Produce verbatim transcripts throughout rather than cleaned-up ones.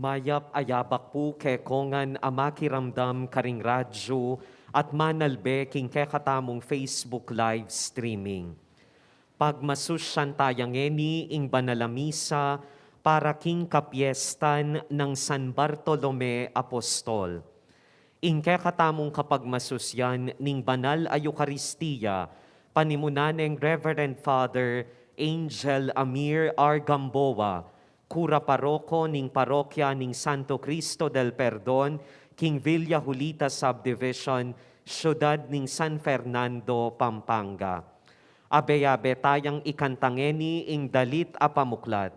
Mayap a yabak pu kekongan a makiramdam karing radyu at manalbe king kekatamung Facebook live streaming. Pagmasusyan taya ngeni ing banal a misa para king kapiestan nang San Bartolome Apostol. Ing kekatamung kapagmasusyan ning banal a Eukaristia, panimunan neng Reverend Father Angel Amir R. Gamboa, kura paroko ning parokya ning Santo Cristo del Perdon, king Villa Julita Subdivision, syudad ning San Fernando, Pampanga. Abe-abe tayang ikanta ngeni ing dalit a pamuklat.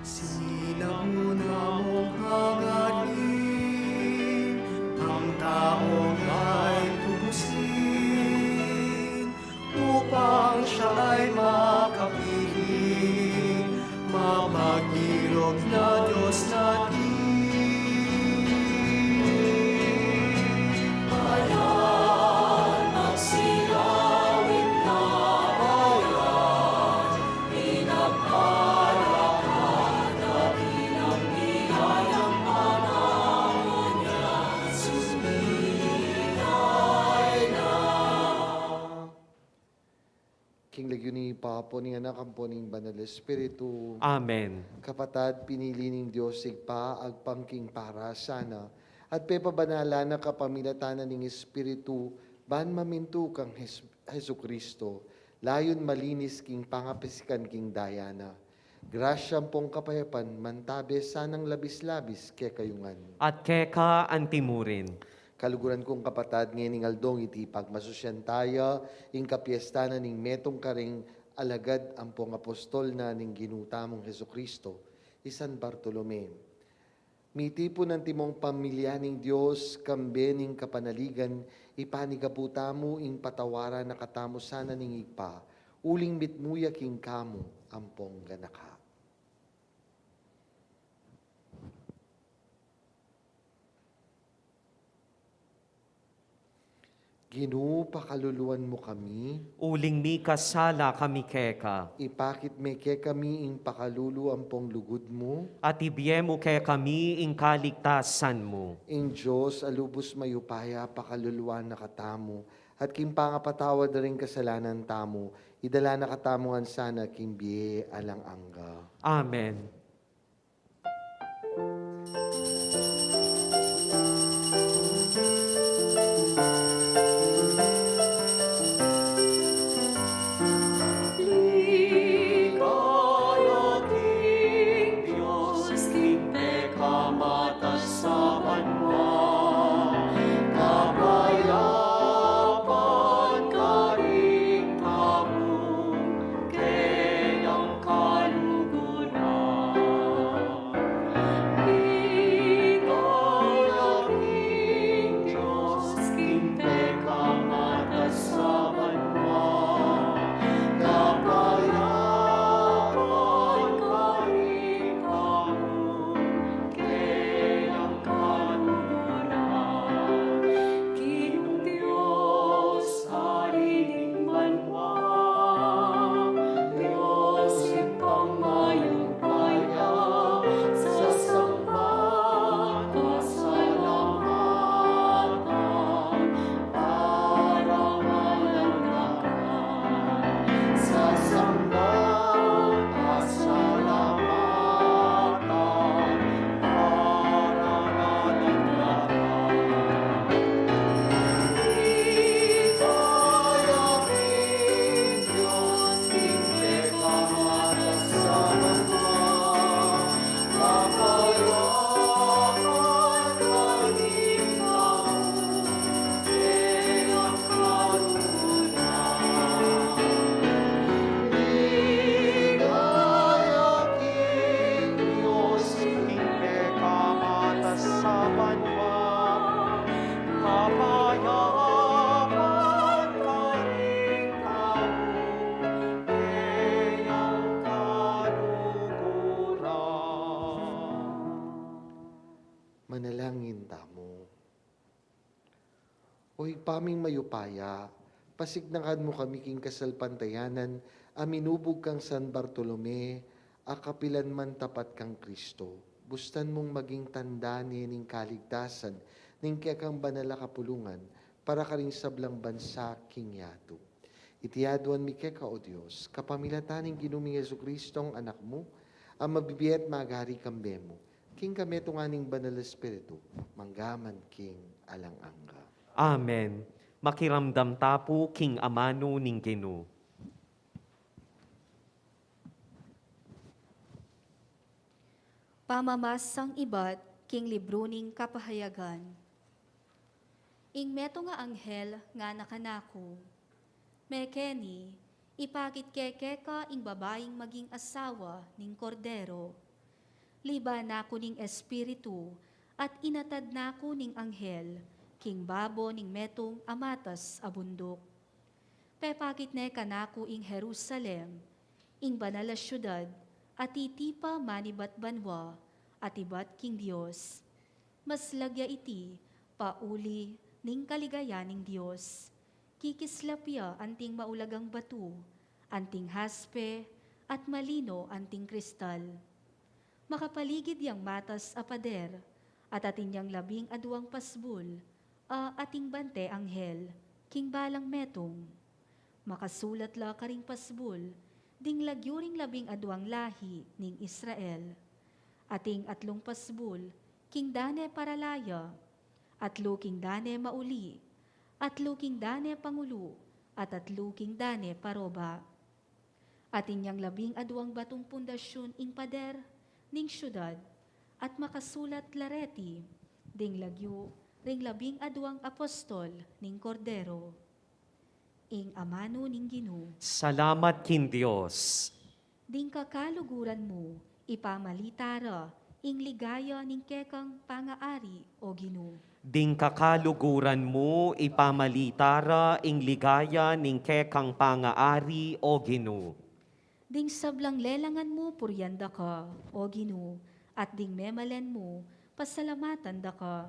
Sinauna mung hangarin, ang tau na'y tubusin, upang siya ay makapiling mapagdirok na Dios natin. Ayan, magsilawin na bayan, King lagyu ning Ibpa, ampo ning Anak, ampo ning Banal Espiritu. Amen. Kapatad, pinili ning Dios Ibpa, agpang king parasana, at pepabanalan na kapamilatan na ning Espiritu, ban mamintu kang Jes-, Jesucristo, layun malinis king pangapisikan king daya na. Grasya ampong kapayapan, mantabe sanang labis-labis kekayu ngan. At keka antimurin. Kaluguran kung kapatad, ngening aldong iti pagmasusyan taya, ing kapiestan na ning metung karing alagad ampong apostol na ning Ginu tamung Jesucristo, i San Bartolome. Mitipun antimong pamilya ning Dios, kambe ning kapanaligan, ipanigapu tamu ing patawaran na katamu sana ning Ibpa, uling mitmu ya king kamu ampong ganaka. Ginu, pakaluluan mu kami. Uling mikasala kami keka. Ipakit me kekami ing pakalulu ampong lugud mu. At ibie mu kekami ing kaligtasan mu. Ing Dios a lubus mayupaya pakaluluan na katamu, at king pangapatawad da ring kasalanan tamu, idala na katamu ngan sana king bie alang angga. Amen. Manalangin tamu. O Ibpa ming mayupaya, pasignakan mu kami king kasalpantayanan a minubug kang San Bartolome a kapilan man tapat kang Kristo. Bustan mung maging tanda ne ning kaligtasan ning kekang banal a kapulungan para karing sablang bansa king yatu. Iti aduan mi keka, O Dios, kapamilatan ning Ginu ming Jesucristo, Anak mu, a mabibie at magari kambe mu, king kametungan ning Banal Espiritu, mangga man king alang angga. Amen. Makiramdam ta pu king amanu ning Ginu. Pamamasang ibat king libru ning Kapahayagan. Ing metung a anghel ngana kanaku, "Mekeni, ipakit ke keka ing babaing maging asawa ning Kordero." Liban na ku ning Espiritu, at inatad na ku ning anghel king babo ning metung a matas a bunduk. Pepakit ne kanaku ing Jerusalem, ing banal a siudad, a titipa manibat banua, at ibat king Dios. Maslag ya iti pauli ning kaligayan ning Dios. Kikislap ya anting maulagang batu, anting haspe, at malino anting kristal. Makapaligid yang matas a pader, at atin yang labing aduang pasbul a ating bante anghel king balang metung. Makasulat la karing pasbul ding lagyu ring labing aduang lahi ning Israel. Ating atlung pasbul king dane paralaya, atlu king dane mauli, atlu king dane pangulu, at atlu king dane paroba. Atin yang labing aduang batung pundasyun ing pader ning siudad, at makasulat la reti ding lagyu ring labing aduang apostol ning Kordero. Ing amanu ning Ginu. Salamat king Dios. Ding kakaluguran mu, ipamalita ra ing ligaya ning kekang pangaari, O Ginu. Ding kakaluguran mu, ipamalita ra ing ligaya ning kekang pangaari, O Ginu. Ding sablang lelangan mu, purian da ka, O Ginu, at ding memalen mu, pasalamatan da ka.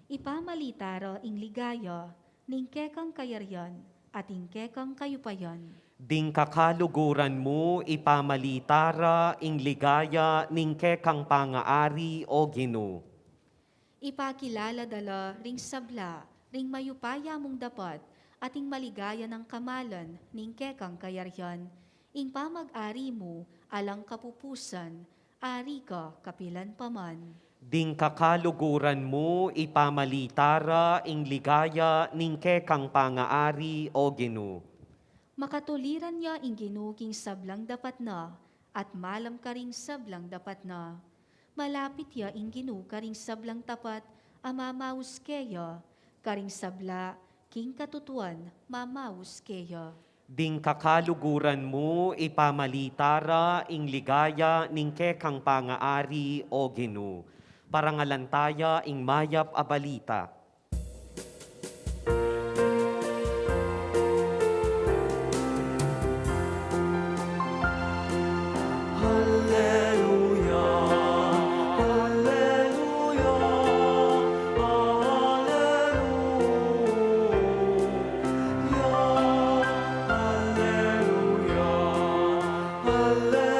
Ipamalita ra ing ligaya ning kekang kayarian at ing kekang kayupayan. Ding kakaluguran mu, ipamalita ra ing ligaya ning kekang pangaari, O Ginu. Ipakilala da la ring sabla ring mayupaya mung dapat at ing maligaya nang kamalan ning kekang kayarian, ing pamag-ari mu alang kapupusan, ari ka kapilan pa man. Ding kakaluguran mu, ipamalita ra ing ligaya ning kekang pangaari, O Ginu. Makatuliran ya ing Ginu king sablang dapat na, at malam karing sablang dapat na. Malapit ya ing Ginu karing sablang tapat a mamaus keya, karing sabla king katutuan mamaus keya. Ding kakaluguran mu, ipamalita ra ing ligaya ning kekang pangaari, O Ginu. Parangalan taya ing mayap a balita. Alleluia, alleluia, alleluia, alleluia, alleluia, alleluia.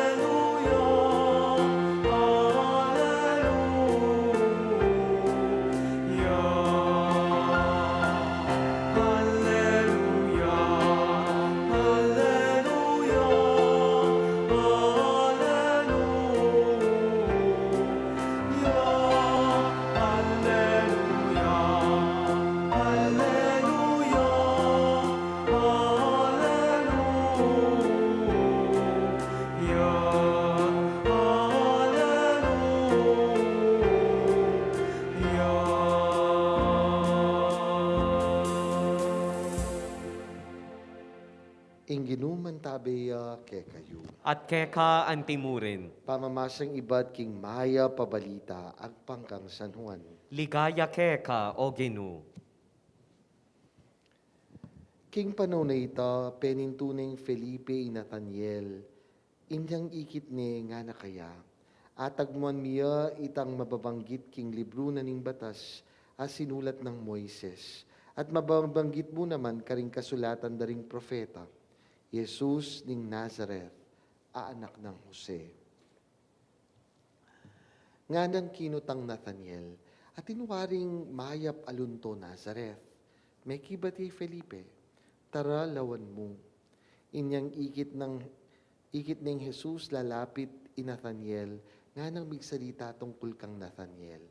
Ing Ginu mantabe ya kekayu. At keka antimurin. Pamamasang ibat king mayap a balita agpang kang San Juan. Ligaya keka, O Ginu. King panaun a ita, penintu neng Felipe i Nataniel, inyang ikit ne ngana kaya, Atagmuan mi ya itang mababanggit king libru na ning batas a sinulat nang Moises, at mababanggit mu naman karing kasulatan da ring propeta, Jesus ning Nazareth, a anak nang Jose. Nganang kinutang Nathaniel, "Atin waring mayap a lunto Nazareth?" Mekibat i Felipe, "Tara, lawan mu." Inyang ikit nang, ikit neng Jesus, lalapit i Nathaniel, nganang migsalita tungkul kang Nathaniel,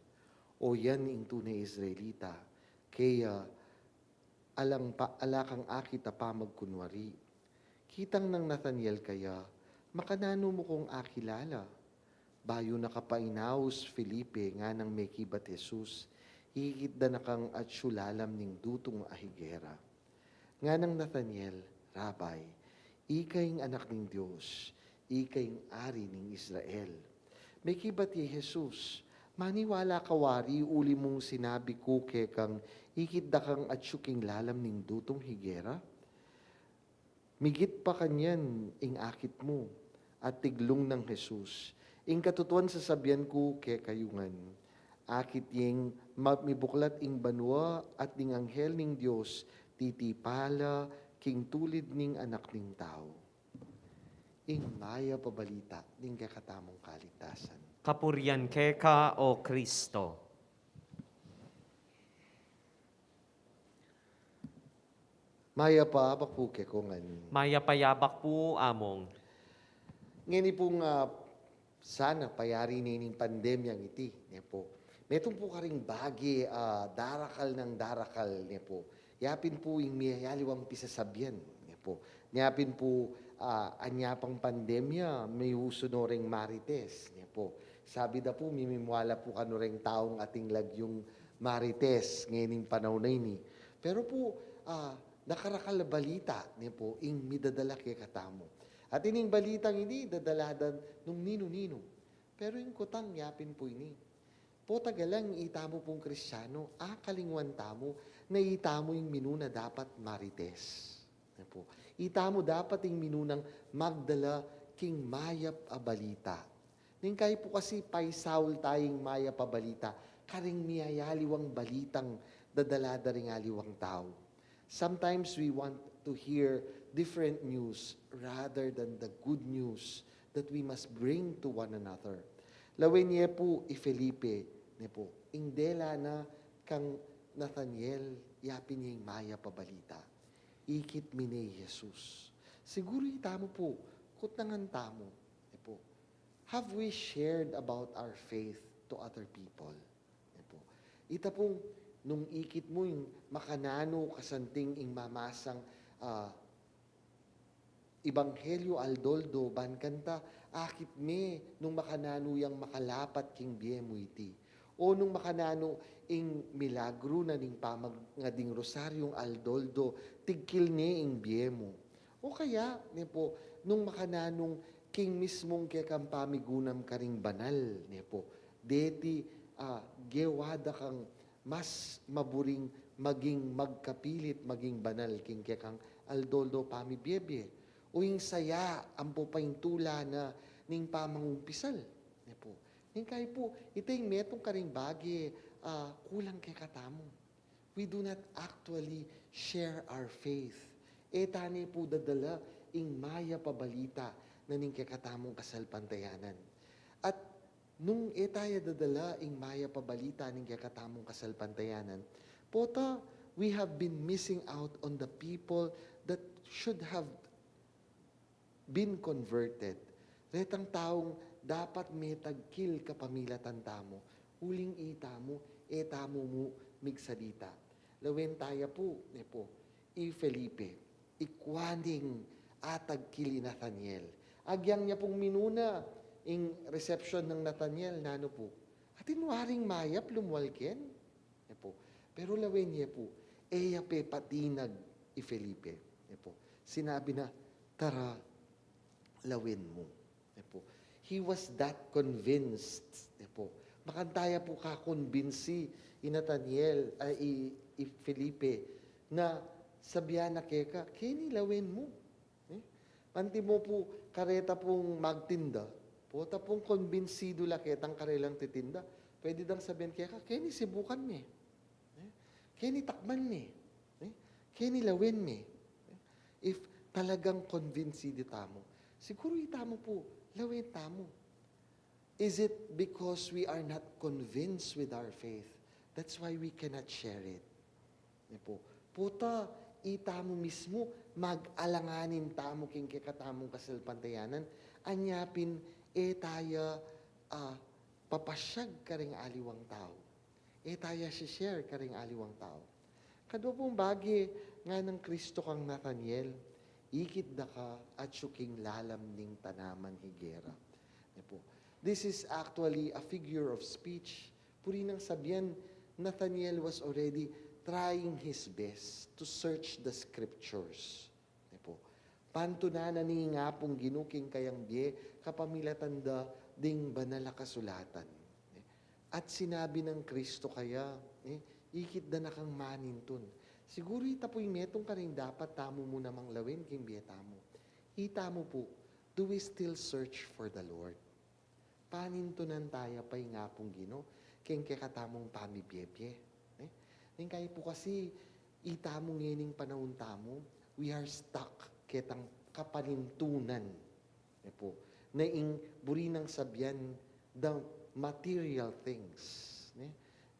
"O yan ing tune Israelita, kaya alang pa, ala kang akit a pamagkunwari." Kitang nang Nathaniel kaya, "Makananu mu kung akilala?" Bayu na ka pa inaus, Felipe, nganang mekibat Jesus, "Ikit da na kang atsu lalam ning dutung a higera." Nganang Nathaniel, "Rabbi, ika ing Anak ning Dios, ika ing Ari ning Israel." Mekibat ya i Jesus, "Maniwala ka wari uli mung sinabi ku kekang, ikit da kang atsu king lalam ning dutung higera? Migit pa kanyan ing akit mu." At tiglung nang Jesus, "Ing katutuan sasabian ku kekayu ngan, akit yeng ma-, mibuklat ing banua at ding anghel ning Dios titipa la king tulid ning Anak ning Tau." Ing mayap a balita ning kekatamung kaligtasan. Kapurian keka, O Kristo. Mayap a abak pu keko ngan. Mayap a abak pu, Among. Ngeni pung, ah, sana payari ne ning pandemyang iti, ne pu, metung pu karing bage, ah, darakal nang darakal, ne pu. Yapin pu ing miyayaliwang pisasabian, ne pu. Yapin pu, ah, anya pang pandemya, miyusu no reng marites, ne pu. Sabi da pu, mimimwala pu kanu reng taung atin lagyung marites ngening panaun a ini. Pero pu, ah, nakarakal a balita, ne pu, ing midadala kekatamu. At ining balitang ini, dadala da nung ninu-ninu. Pero ing kutang yapin pu ini. Pota galang itamu pung Kristiano, akalingwan tamu na itamu ing minuna dapat marites. Ne pu. Itamu dapat ing minunang magdala king mayap a balita. Neng kai pu kasi paisaul taya ing mayap a balita karing miyayaliwang balitang dadala da ring aliwang tau. Sometimes we want to hear different news rather than the good news that we must bring to one another. Lawen ye pu i Felipe, ne pu, ing dela na kang Nathaniel, yapin ye ing mayap a balita. Ikit mi ne i Jesus. Siguru itamu pu, kutnangan tamu, ne pu. Have we shared about our faith to other people? Ne pu. Ita pung nung ikit mu ing makananu kasanting ing mamasang, ah, ebanghelyo aldo-aldo, ban kanta, akit me nung makananu yang makalapat king bie mu iti. O nung makananu ing milagru na ning pamag-, nga ding rosaryung aldo-aldo, tigkil ne ing bie mu. O kaya, ne pu, nung makananung king mismung kekang pamigunam karing banal, ne pu, deti, ah, gewa da kang mas maburing maging magkapilit, maging banal king kekang aldo-aldo pamibie-bie. O ing saya, ampo pa ing tula na ning pamangumpisal, ne pu. Ning kai pu, ita ing metung karing bage, ah, kulang kekatamu. We do not actually share our faith. E ta ne pu dadala ing mayap a balita na ning kekatamung kasalpantayanan. At nung e ta ya dadala ing mayap a balita ning kekatamung kasalpantayanan, pota, we have been missing out on the people that should have been converted. Retang taung dapat metagkil kapamilatan tamu, uling itamu, e tamu mu migsalita. Lawen taya pu, ne pu, i Felipe, ikua ning atagkil i Nathaniel. Agyang nya pung minuna ing reception nang Nathaniel, nanu pu? Atin waring mayap lumual ken? Ne pu. Pero lawen ye pu, e ya pepatinag i Felipe. Ne pu. Sinabi na, "Tara, lawen mu." Ne pu. He was that convinced. Ne pu. Makanta ya pu kakumbinsi i Nathaniel, ay, i, i Felipe, na sabian na keka, "Keni, lawen mu." Eh? Antimo pu kareta pung magtinda, Pota pung kumbinsidu la ketang karelang titinda, pwede dang sabian keka, "Keni sibukan me. Eh? Keni takman me. Eh? Keni lawen me." Eh? If talagang kumbinsidu tamu, siguru itamu pu, lawen tamu. Is it because we are not convinced with our faith? That's why we cannot share it. Ne pu. Pota itamu mismu, mag-alanganin tamu king kekatamung kasalpantayanan, anya pin e taya, ah, papasyag karing aliwang tau. E taya si-share karing aliwang tau. Kadwa pung bage, nganang Kristo kang Nathaniel, "Ikit da ka atyu king lalam ning tanaman higera." Ne pu. This is actually a figure of speech. Buri nang sabian, Nathaniel was already trying his best to search the scriptures. Ne pu. Pantunan na ning Apung Ginu king kayang bie, kapamilatan da ding banal a kasulatan. Ne? At sinabi nang Kristo kaya, ne, "Ikit da na kang manintun." Siguru ita pu'y metung karing dapat tamu mu namang lawen king bie tamu. Itamu pu, do we still search for the Lord? Panintunan taya pa ing Apung Ginu king kekatamung pamibie-bie. Ne? Ning kaya pu kasi, itamu ngening panaun tamu, we are stuck ketang kapanintunan. Ne pu. Na ing buri nang sabian, the material things. Ne?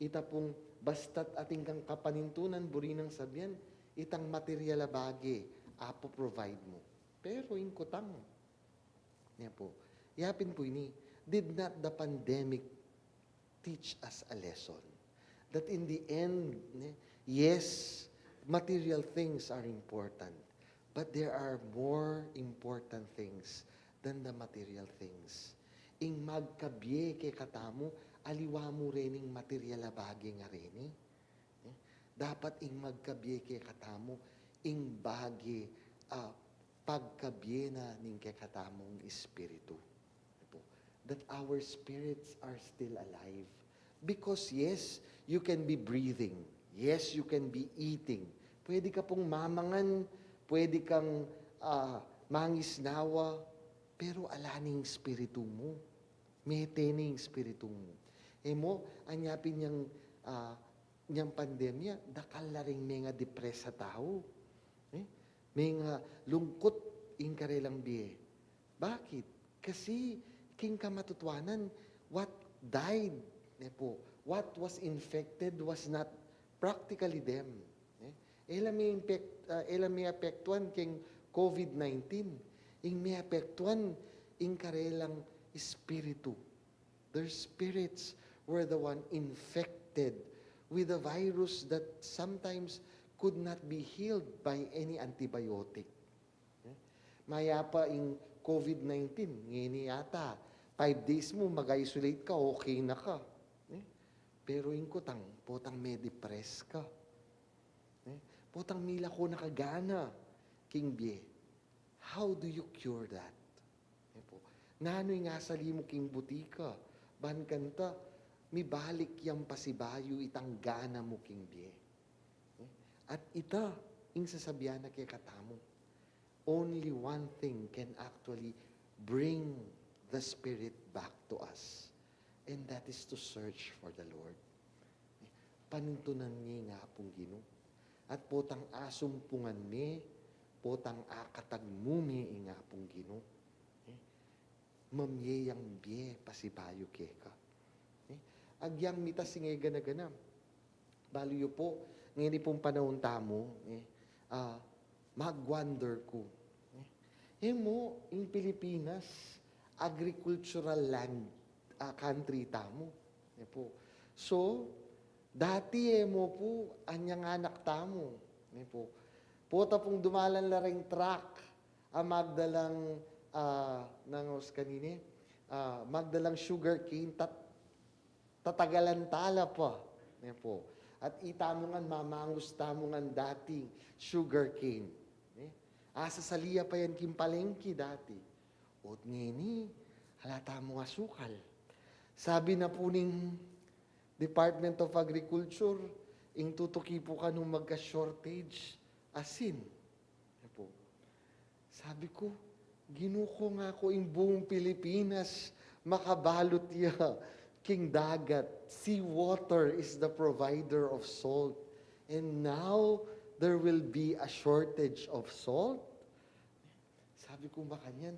Ita pung basta't atin kang kapanintunan, buri nang sabian, itang material a bage, apu provide mu. Pero ing kutang, ne pu. Yapin pu ini, did not the pandemic teach us a lesson? That in the end, ne, yes, material things are important, but there are more important things than the material things. Ing magkabie kekatamu, aliwa mu rening material a bage nga reni. Eh, dapat ing magkabie kekatamu, ing bage, ah, pagkabie na ning kekatamung espiritu. That our spirits are still alive. Because yes, you can be breathing. Yes, you can be eating. Pwede ka pung mamangan, pwede kang, ah, mangisnawa, pero ala ning espiritu mu. Mete ning espiritu mu. E mu, anya pin yang, ah, nyang pandemya, dakal la ring menga-depress a tau. Eh? Mengalungkut ing karelang bie. Bakit? Kasi king kamatutuanan, what died, ne pu, what was infected was not practically them. Eh? E la me-, ah, e la meapektuan king COVID nineteen. Ing meapektuan, ing karelang espiritu. Their spirits were the one infected with a virus that sometimes could not be healed by any antibiotic. Eh? Mayapa ing COVID nineteen, ngeni yata, five days mu, mag-isolate ka, okay na ka. Eh? Pero ing kutang, potang me-depress ka. Eh? Potang mila ko nakagana king bie. How do you cure that? E pu. Nanu ing asali mu king butika, ban kanita mibalik yang pasibayu itang gana mu king bie? E? At ita ing sasabian na kekatamu, only one thing can actually bring the spirit back to us, and that is to search for the Lord. Panintunan me ing Apung Ginu. At potang asumpungan me, potang akatagmu me ing Apung Ginu, eh, mamie yang bie pasibayu keka. Eh, agyang mitas ing e gana-gana. Balu yu pu, ngeni pung panaun tamu, eh, ah, mag-wonder ku. Eh, e mu, ing Pilipinas, agricultural land, ah, country tamu. E pu. So, dati e mu pu, anyang anak tamu. E pu. Pota pung dumalan la ring truck, a magdalang, ah, nang os kanini, ah, magdalang sugar cane, tat-, tatagalan tala pa. Ne pu. At itamu ngan, mamangus tamu ngan dating sugar cane. Ne? Asasali ya pa yan king palengke dati. Ot ngeni, ala tamung asukal. Sabi na pu ning Department of Agriculture, ing tutuki pu kanu magka-shortage asin. Ne pu. Sabi ku, "Ginu ko, nga ku ing buung Pilipinas Makabalut ya king dagat, seawater is the provider of salt. And now, there will be a shortage of salt? Sabi ku makanyan,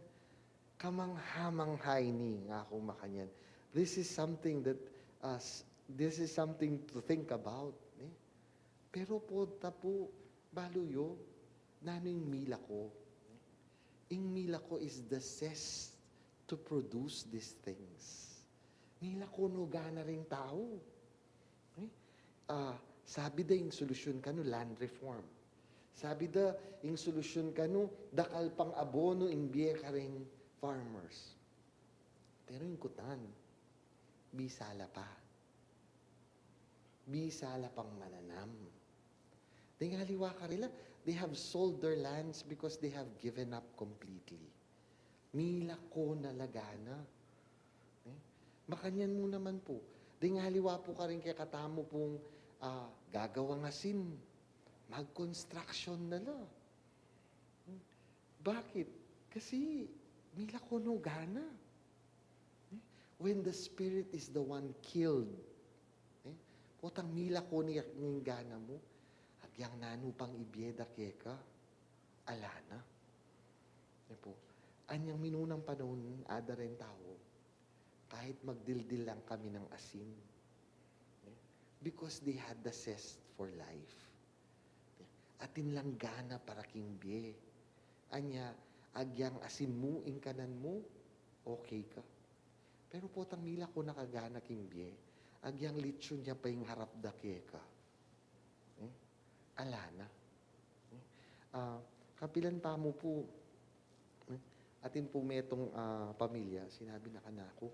kamangha-mangha ini, ngaku makanyan. This is something that, uh, s-, this is something to think about, ne? Pero pota pu, balu yu, nanu ing milako? Ing milako is the zest to produce these things. Milako no gana ring tau. Eh? Ah, sabi da ing solution kanu land reform. Sabi da ing solution kanu dakal pang abono ing bie karing farmers. Pero ing kutan, bisa la pa. Bisa la pang mananam. Deng aliwa karela, they have sold their lands because they have given up completely. Milako na la gana. Eh? Makanyan mu naman pu. Deng aliwa pu karing kekatamu pung, ah, gagawang asin. Mag-construction na la. Hmm. Bakit? Kasi milako no gana. Eh? When the spirit is the one killed, eh? Potang milako ne ing gana mu, agyang nanu pang ibie da keka, ala na. Eh pu, anyang minunang panaun, ada ring tau, kahit magdildil lang kami ng asin. Eh? Because they had the zest for life. Atin lang gana para king bie. Anya, agyang asin mu ing kanan mu, okay ka. Pero potang milako na ka gana king bie, agyang litson ya pa ing harap da keka. Eh? Ala na. Eh? Ah, kapilan tamu pu, eh? Atin pu metung, ah, pamilya, sinabi na kanaku.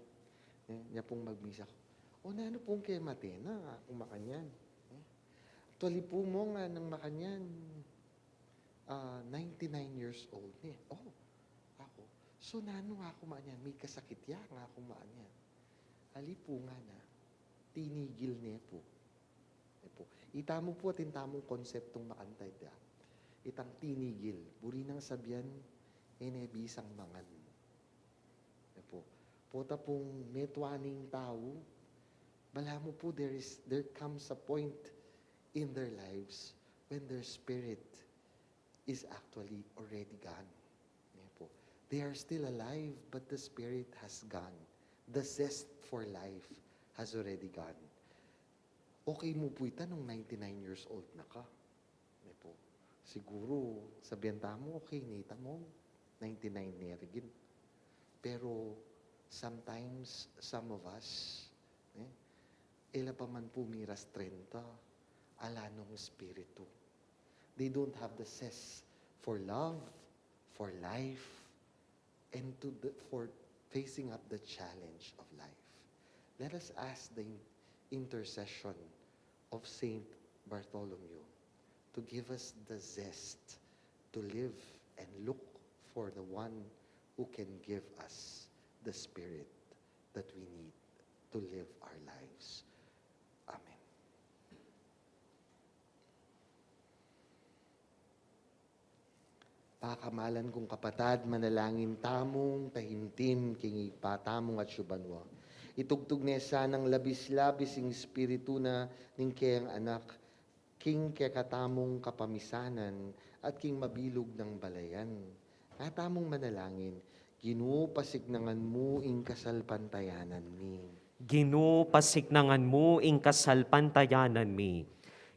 Eh? Nya pung magmisa ku, "O, nanu pung kemate na?" Aku makanyan. Eh? "Actually pu, Mong, nganang makanyan, ah, ninety-nine years old ne." "Oh," aku. "So nanu?" Aku makanyan, "Mikasakit ya?" Aku makanyan. "Ali pu," ngana, "tinigil ne pu." E pu. Itamu pu atin tamung konseptung makanta ida. Itang tinigil, buri nang sabian, e ne bisang mangan. E pu. Pota pung metua ning tau, balamu pu there is, there comes a point in their lives when their spirit is actually already gone. Ayan po. They are still alive, but the spirit has gone. The zest for life has already gone. Okay mu pu ita nung ninety-nine years old na ka. Ayan po. Siguru, sabian tamu, okay ne ita, Mong, ninety-nine ne rigin. Pero, sometimes, some of us, eh, e la pa man pu miras trenta, ala nong espiritu. They don't have the zest for love, for life, and to the, for facing up the challenge of life. Let us ask the in-, intercession of Saint Bartholomew to give us the zest to live and look for the one who can give us the spirit that we need to live our lives. Amen. Pakamalan kung kapatad, manalangin tamung taimtim king Ibpa tamung atsu banua. Itugtug ne sanang labis-labis ing Espiritu na ning keyang Anak, king kekatamung kapamisanan at king mabilug nang balayan. Nga tamung manalangin, Ginu, pasiknangan mu ing kasalpantayanan mi. Ginu, pasiknangan mu ing kasalpantayanan mi.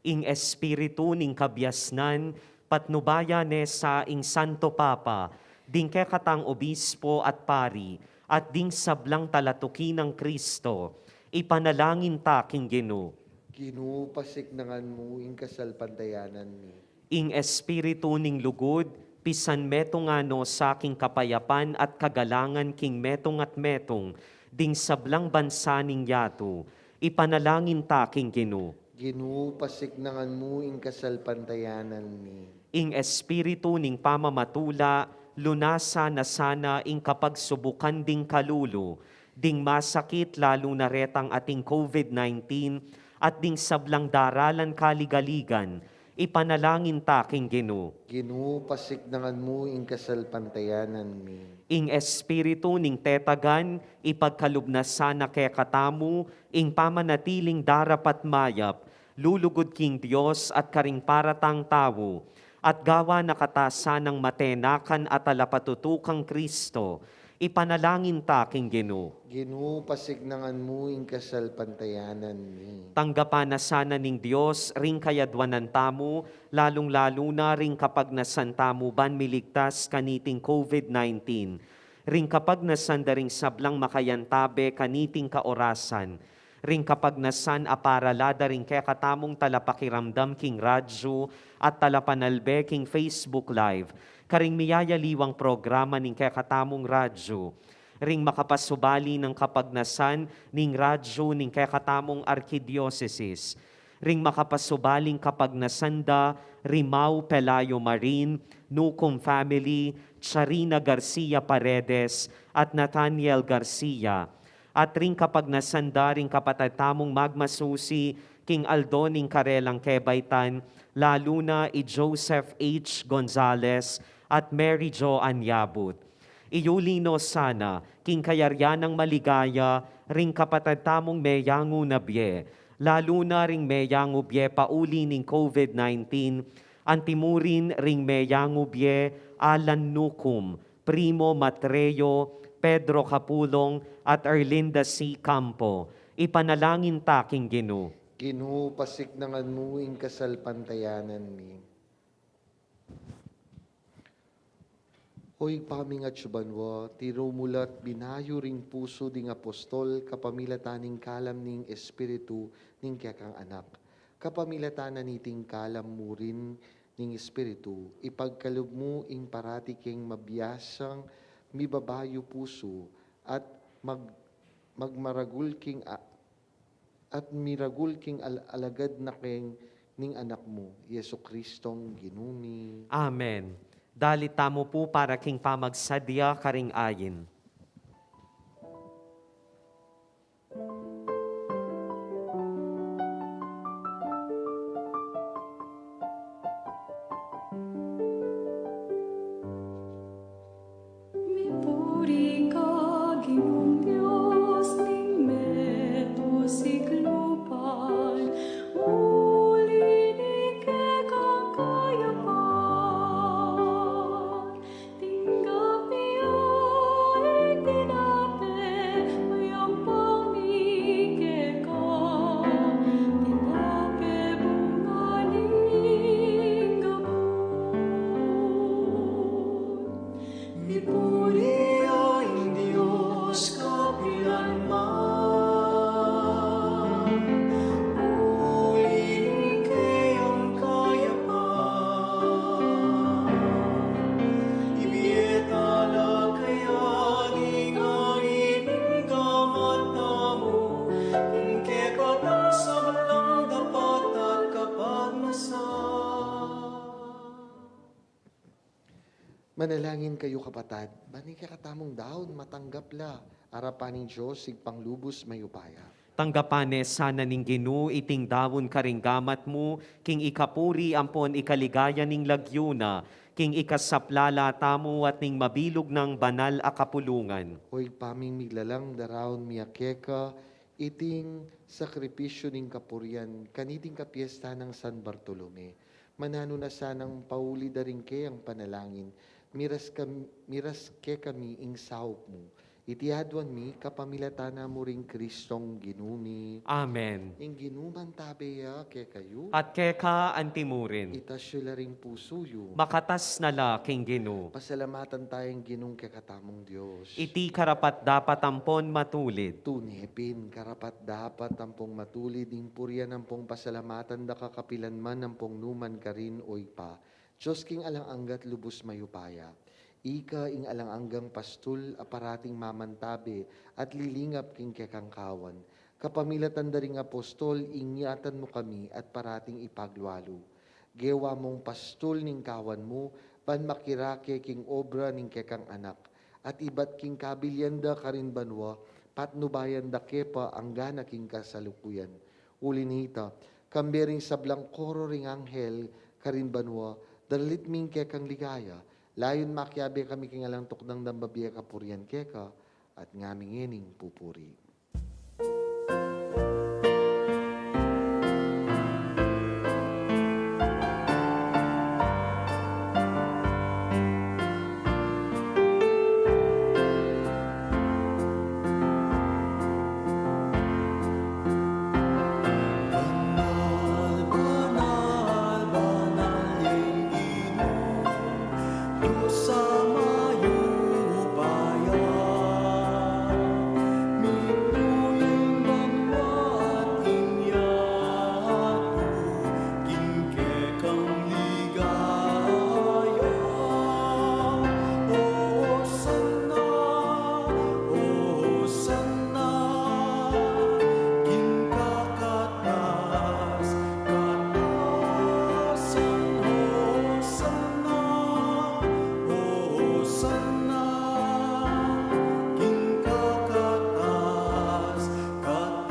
Ing espiritu ning kabiasnan, patnubayan ne sa ing Santo Papa, ding kekatang obispo at pari, at ding sablang talatuki nang Kristo, ipanalangin ta king Ginu. Ginu, pasiknangan mu ing kasalpantayanan mi. Ing espiritu ning lugud, pisan metungan no sa king kapayapan at kagalangan king metung at metung, ding sablang bansa ning yatu, ipanalangin ta king Ginu. Ginu, pasiknangan mu ing kasalpantayanan mi. Ing espiritu ning pamamatula, lunasan na sana ing kapagsubukan ding kalulu, ding masakit lalu na retang ating COVID nineteen, at ding sablang daralan kaligaligan, Ipanalangin ta king Ginu. Ginu, pasiknangan mu ing kasalpantayanan mi. Ing Espiritu ning tetagan, ipagkalub na sana kekatamu ing pamanatiling darapat mayap, lulugud king Dios at karing paratang tau, at gawa na kata sanang matenakan at talapatutukang Kristo. Ipanalangin ta king Ginu. Ginu, pasiknangan mu ing kasalpantayanan mi. Tanggapan na sana ning Dios ring kayadwanan tamu, lalung-lalu na ring kapagnasan tamu ban miligtas kaniting COVID nineteen. Ring kapagnasan da ring sablang makayantabe kaniting kaorasan. Ring kapagnasan a para la da ring kekatamung talapakiramdam king radyu at talapanalbe king Facebook Live, karing miyayaliwang programa ning kekatamung radyu. Ring makapasubali nang kapagnasan ning radyu ning kekatamung arkidiosesis. Ring makapasubaling kapagnasan da ri Mau Pelayo Marin, Nucum family, Charina Garcia Paredes, at Nathaniel Garcia. At ring kapagnasan da ring kapatad tamung magmasusi king aldo ning karelang kebaitan, lalu na i Joseph H. Gonzales at Mary Jo Anyabut. Iyuli no sana king kayarian nang maligaya ring kapatad tamung meyangu na bie, lalu na ring meyangu bie pauli ning COVID nineteen, antimurin ring meyangu bie Alan Nucum, Primo Matreo, Pedro Capulong, at Erlinda C. Campo. Ipanalangin ta king Ginu. Ginu, pasiknangan mu ing kasalpantayanan mi. O Ibpa ming atsu banua, tiru mu la't binayu ring pusu ding apostol kapamilatan ning kalam ning Espiritu ning kekang Anak. Kapamilatan na niting kalam mu rin ning Espiritu, ipagkalub mu ing parati keng mabiasang mibabayu pusu at mag-, magmaragul king a-, at miragul king al-, alagad na keng ning Anak mu, Jesucristong Ginu mi. Amen. Dalit tamu pu para king pamagsadya karing ayin. Mipuri ka, Ginung Dios ning meto siklupan, uli ning kekang kayapan, tinggap ya ing tinape, mayampan mi keka, tinape bunga ning gabun. Mipuri ya ing Dios kapilan man. Uli ning keyang kayapan, ibie ta la kaya ding ain ning gamat tamu, ing kekatang sablang dapat at kapagnasan. Manalangin kayu, kapatad, ban ing kekatamung daun matanggap la arapan ning Dios, Ibpang lubus mayupaya. Tanggapan ne sana ning Ginu iting daun karing gamat mu, king ikapuri ampon ikaligaya ning lagyu na, king ikasaplala tamu at ning mabilug nang banal a kapulungan. O Ibpa ming miglalang, daraun mi ya keka iting sakripisyu ning kapurian kaniting kapiestan nang San Bartolome. Mananu na sanang pauli da ring keyang panalangin, miras kam-, miras kekami ing saup mu. Iti aduan mi kapamilatan na mu ring Kristong Ginu mi. Amen. Ing Ginu mantabe ya kekayu. At keka antimurin. Itas yu la ring pusu yu. Makatas na la king Ginu. Pasalamatan taya ing Ginung kekatamung Dios. Iti karapat-dapat ampon matulid. Tune pin, karapat-dapat ampong matulid ing purian ampong pasalamatan da ka kapilan man ampong numan karin, o Ibpa, Dios king alang angga't lubus mayupaya. Ika ing alang anggang pastul a parating mamantabe at lilingap king kekang kawan. Kapamilatan da ring apostol, ingyatan mu kami at parating ipaglualu. Gewa mung pastul ning kawan mu, ban makirake king obra ning kekang Anak, at ibat king kabilian da karin banua, patnubayan da ke pa anggana king kasalukuyan. Uli na nita, kambe ring sablang koro ring anghel, karin banua, daralit mi ing kekang ligaya, layun makiabe kami king alang tuknang nang mabie kapurian keka, at ngaming ngening pupuri. Banal, banal, banal ing Ginu, Dios a mayupaya. Mitmu ing banua at ing yatu king kekang ligaya. Hosanna, Hosanna, king kakatas katasan. Hosanna, Hosanna, king kakatas katasan.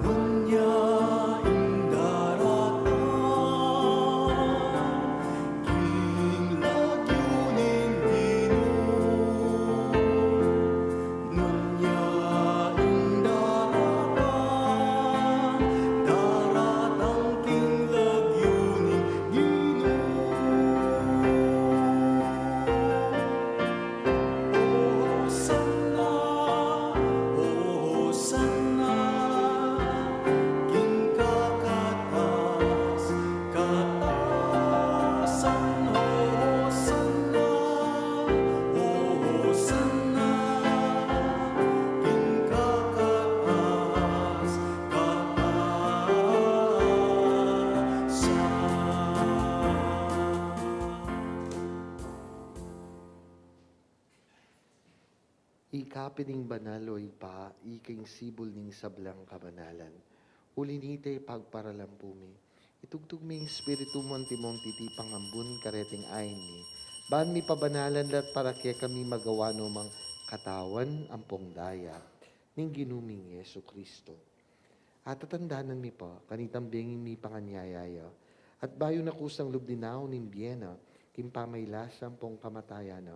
Nuan ya ing daratang king lagyu ning Ginu. Nuan ya ing daratang, daratang king lagyu ning Ginu. Hosanna, Hosanna, king kakatas katasan. Hosanna, Hosanna, king kakatas katasan. Ika pin ing banal, o Ibpa, ika ing sibul ning sablang kabanalan. Uli na niti, pagparalampu mi, itugtug me ing Espiritu mu antimong titipang ambun kareting ain mi, ban mipabanalan la at para kekami magawa no mang katawan ampong daya ning Ginu ming Jesucristo. Atatandanan mi pa, kanitang bengi mipanganyaya ya, at bayu na kusang lub dinaun ing bie na king pamailasa ampong kamatayan na,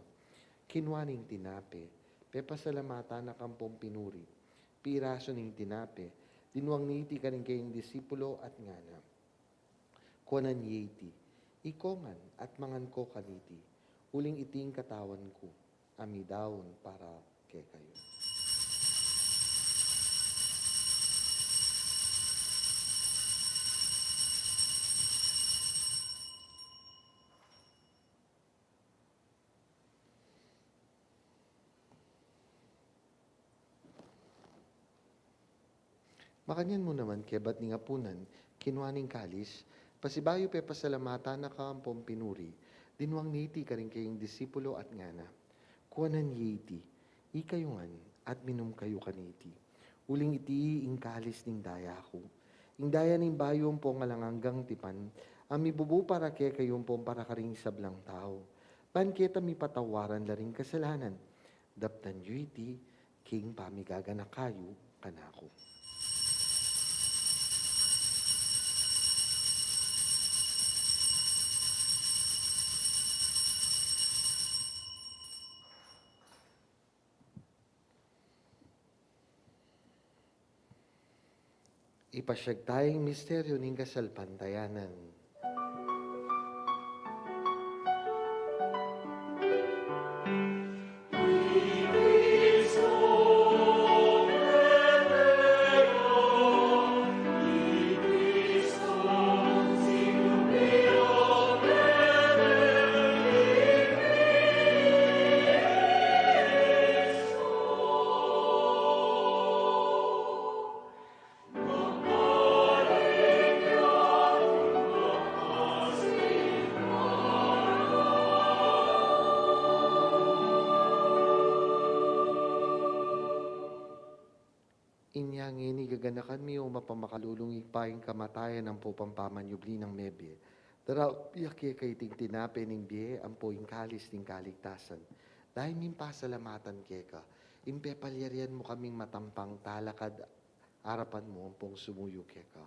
kinua ne ing tinape, pepasalamatan na ampong pinuri, pirasu ne ing tinape, dinuang ne iti karing kayang disipulo at ngana: Kuanan ye iti, ikongan, at mangan ko kaniti, uling iti ing katawan ku, a midaun para kekayu. Makanyan mu naman, kebat ning apunan, kinua ne ing kalis, pasibayu pepasalamatan na ka ampong pinuri, dinuang ne iti karing kayang disipulo at ngana: Kuanan ye iti, ikayu ngan, at minum kayu kaniti, uling iti ing kalis ning daya ku, ing daya ning bayu ampong alang anggang tipan, a mibubu para kekayu ampong para karing sablang tau, ban keta mipatawaran la ring kasalanan. Daptan yu iti king pamigaganaka yu kanaku. Ipasiag taya ing misteryu ning kasalpantayanan. Inya ngeni gaganakan mi, o mapamakalulung Ibpa, ing kamatayan ampo pampamanyubli nang mebie. Daraup ya keka iting tinape ning bie ampo ing kalis ning kaligtasan. Daya ming pasalamatan keka, Ing pepalyarian mu kaming matampang talakad arapan mu ampong sumuyu keka.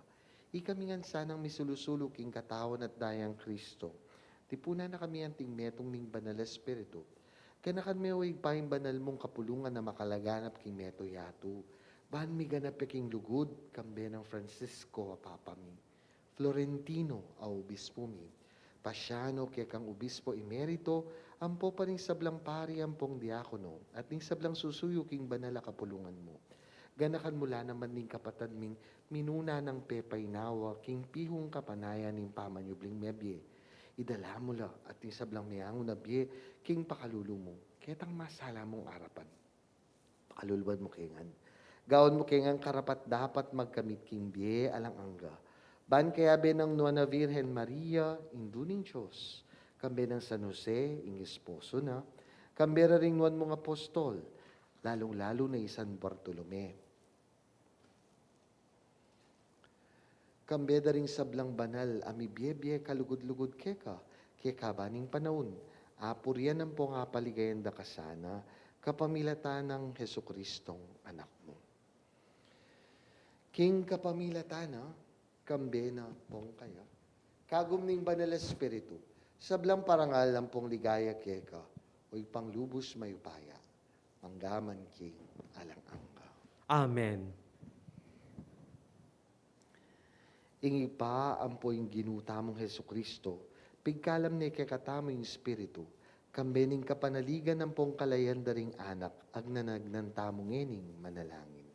Ikami ngan sanang misulu-sulu king katawan at dayang Kristo. Tipunan na kami anting metung ning Banal Espiritu. Ganakan me, o Ibpa, ing banal mung kapulungan a makalaganap king meto yatu. Ban miganap ya king lugud, kambe nang Francisco a Papa mi, Florentino a obispo mi, Pasiano, kekang obispo emerito, ampo pa ring sablang pari ampong diakono, at ning sablang susuyu king banal a kapulungan mu. Ganakan mu la naman ning kapatad ming minuna nang pepainawa king pihung kapanayan ning pamanyubling mebie. Idala mu la at ning sablang meangu na bie king pakalulu mu, ketang masala mung arapan. Pakaluluan mu ke ngan. Gawan mu ke ngan karapat-dapat magkamit king bie alang angga. Ban kayabe nang Nuan a Virgen Maria, Indu ning Dios, kambe nang San Jose, ing esposo na, kambe da ring nuan mung apostol, lalung-lalu na i San Bartolome. Kambe da ring sablang banal a mibie-bie kalugud-lugud keka, keka ba ning panaun, apurian ampong apaligayan da ka sana, kapamilatan nang Jesucristong Anak mu. King kapamilatan na, kambe na pong kaya, kagum ning Banal Espiritu, sablang parangal ampong ligaya keka, o Ibpang lubus mayupaya, mangga man king alang angga. Amen. Ing Ibpa ampo ing Ginu tamung Jesucristo, pigkalam ne kekatamu ing Espiritu, kambe ning kapanaligan ampong kalayan da ring Anak, agnanagan tamu ngening manalangin.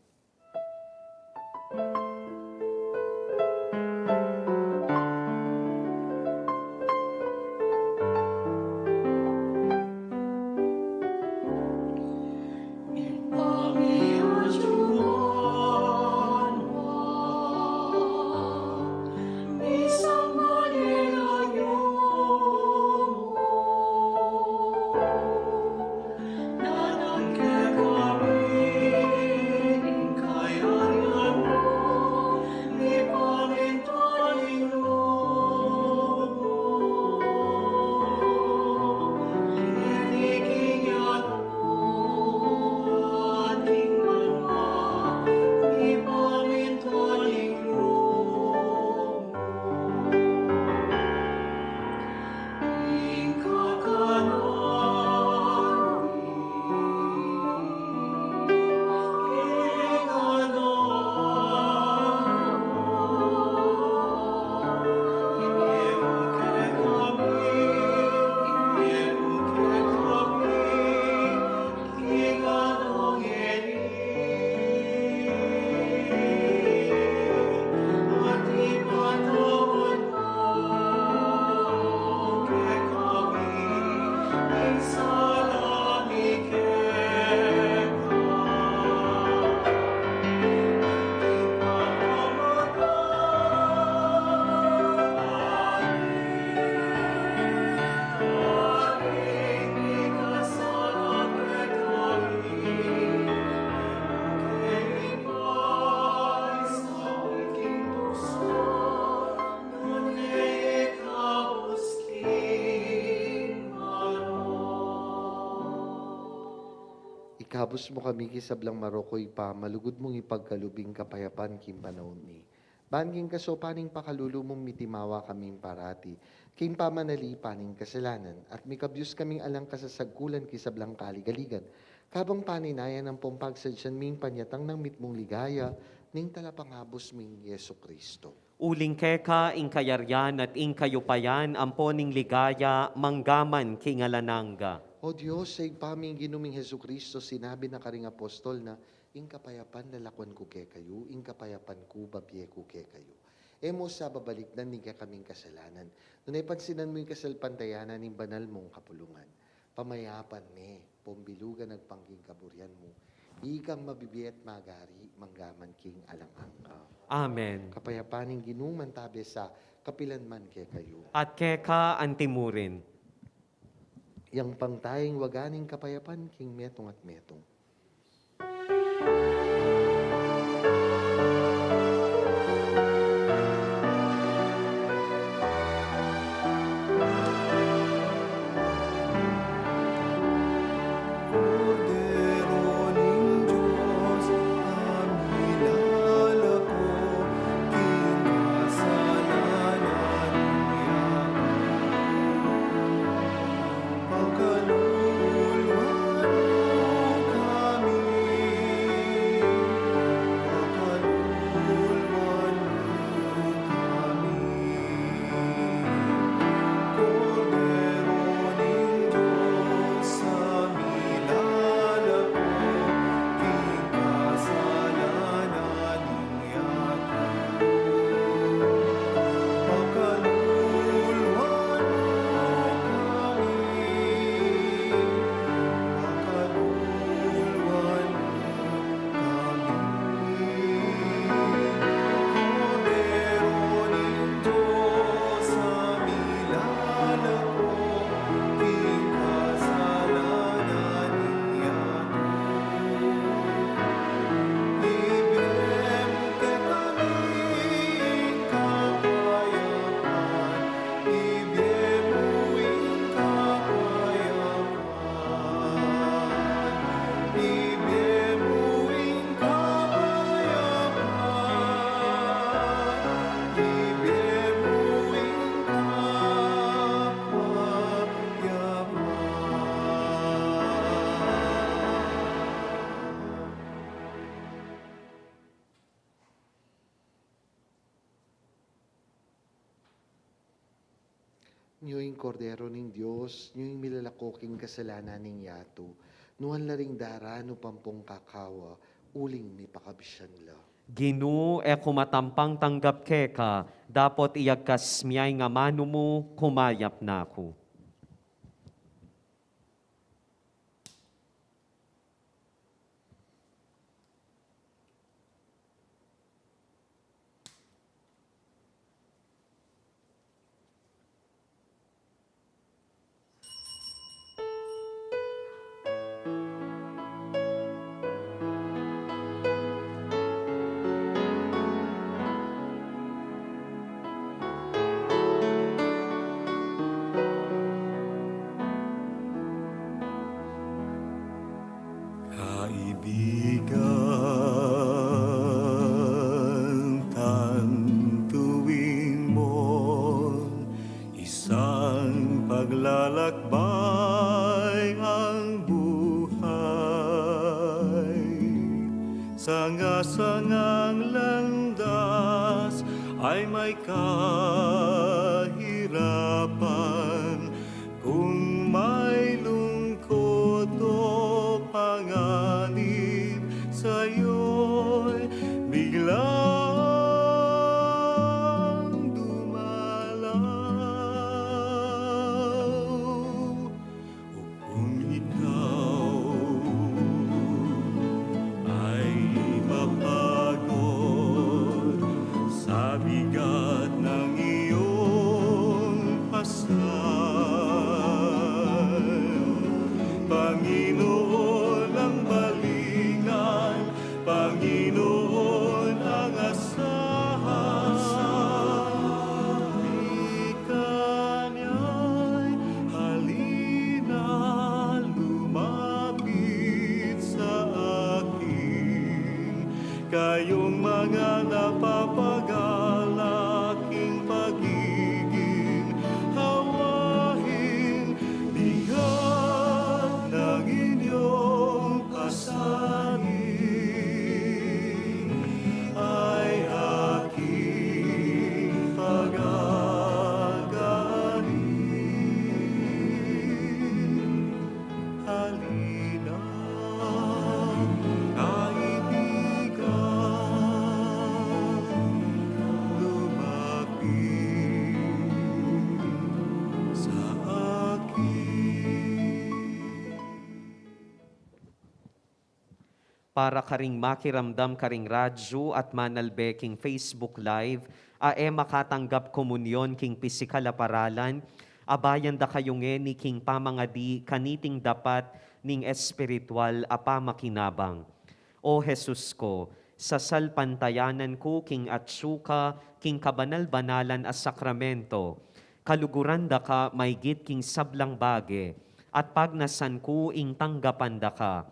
Ikabus mu kami king sablang marok, o Ibpa, malugud mung ipagkalub ing kapayapan king panaun mi. Ban king kasaupan ning pakalulu mung mitimawa kaming parati king pamanalipan ning kasalanan, at mikabyus kaming alang kasasagkulan king sablang kaligaligan, kabang paninayan ampong pagsadyan ming panyatang nang mitmung ligaya ning Talapangabus ming Jesucristo. Uling keka ing kayarian at ing kayupayan ampo ning ligaya mangga man king alang angga. O Dios, a Ibpa ming Ginu ming Jesucristo, sinabi na karing apostol na, "Ing kapayapan lalakwan ku kekayu, ing kapayapan ku babie ku kekayu." E mu sa babalikdan ing kekaming kasalanan, nune pansinan mu ing kasalpantayanan ning banal mung kapulungan. Pamayapan me, pambilugan agpang king kaburian mu, ikang mabibie at magari mangga man king alang angga. Amen. Kapayapan ning Ginu mantabe sa kapilan man kekayu. At keka anti murin. Yang pangtaying waga ning kapayapan king metung at metung. Nyo ing Kordero ning Dios, nyo ing milalako king kasalanan ning yatu. Nuan la ring daranu pampung kakawa, uling mipakabisian la. Ginu, e ku matampang tanggap keka, dapot iyagkas mu ya ing amanu mu, kumayap na ku. Kaibigan, tantuin mo, isang paglalakbay ang buhay. Sanga-sangang landas ay may kahirapan, kung may lungkot o panganib, sa'yo'y biglang dumalaw. Upang ikaw ay mapagod sa bigat ng iyong pasal. Panginoon ang balingan, Panginoon ang asahan. Ikanya'y halina, lumapit sa akin, kayong mga napapagal aking pagiging hawain, bigat ng inyong pasanin ay aking pagaanin. Halina, kaibigan, lumapit sa akin. Para karing makiramdam karing radyu at manalbe king Facebook Live, a e makatanggap komunyon king pisikal a paralan, abayan da kayu ngeni king pamangadi kaniting dapat ning espiritual a pamakinabang. O Jesus ko, sasalpantayanan ku king atsu ka king kabanal-banalan a sakramento, kaluguran da ka maygit king sablang bage, at pagnasan ku ing tanggapan da ka.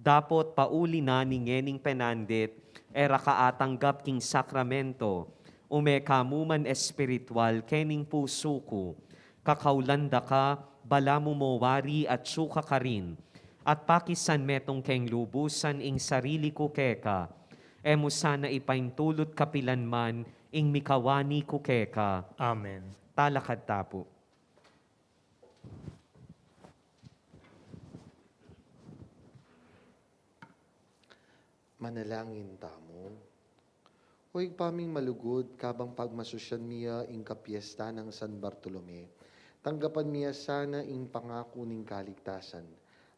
Dapot pauli na ning ngening penandit, e ra ka atanggap king sakramento, ume ka mu man espiritual kening pusu ku. Kakaulan da ka, balamu mo wari atsu ka karin, at pakisan metung keng lubusan ing sarili ku keka. E mu sana ipaintulut kapilan man ing mikawani ku keka. Amen. Talakad ta pu. Manalangin tamu. O Ibpa ming malugud, kabang pagmasusyan mi ya ing kapiesta nang San Bartolome, tanggapan mi ya sana ing pangaku ning kaligtasan.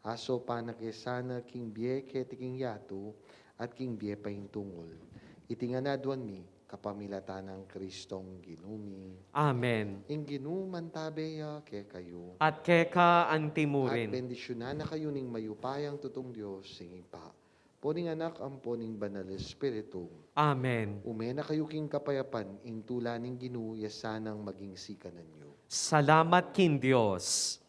Asopan na ke sana king bie keti king yatu at king bie paintungul. Iti ngan aduan mi kapamilatan nang Kristong Ginu mi. Amen. Ing Ginu mantabe ya kekayu. At keka anti mu rin. At bendisyunan na kayu ning mayupayang tutung Dios, ing Ibpa, ampo ning Anak, ampo ning Banal Espiritu. Amen. Ume na kayu king kapayapan, ing tula ning Ginu ya sanang maging sikanan yu. Salamat king Dios.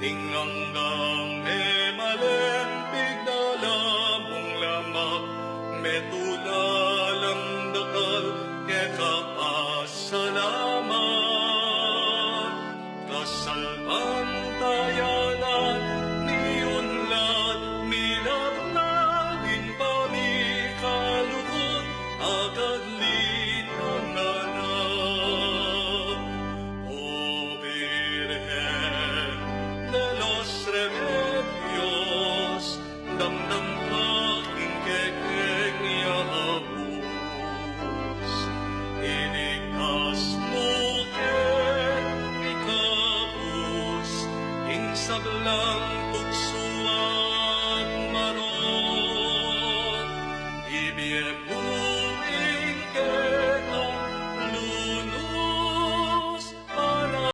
Ing anggang e malempig da la mung lamak, metula lang dakal keka pasalamat. Kasalpantayanan mi unlad milabnab ing pamikalukut, agad li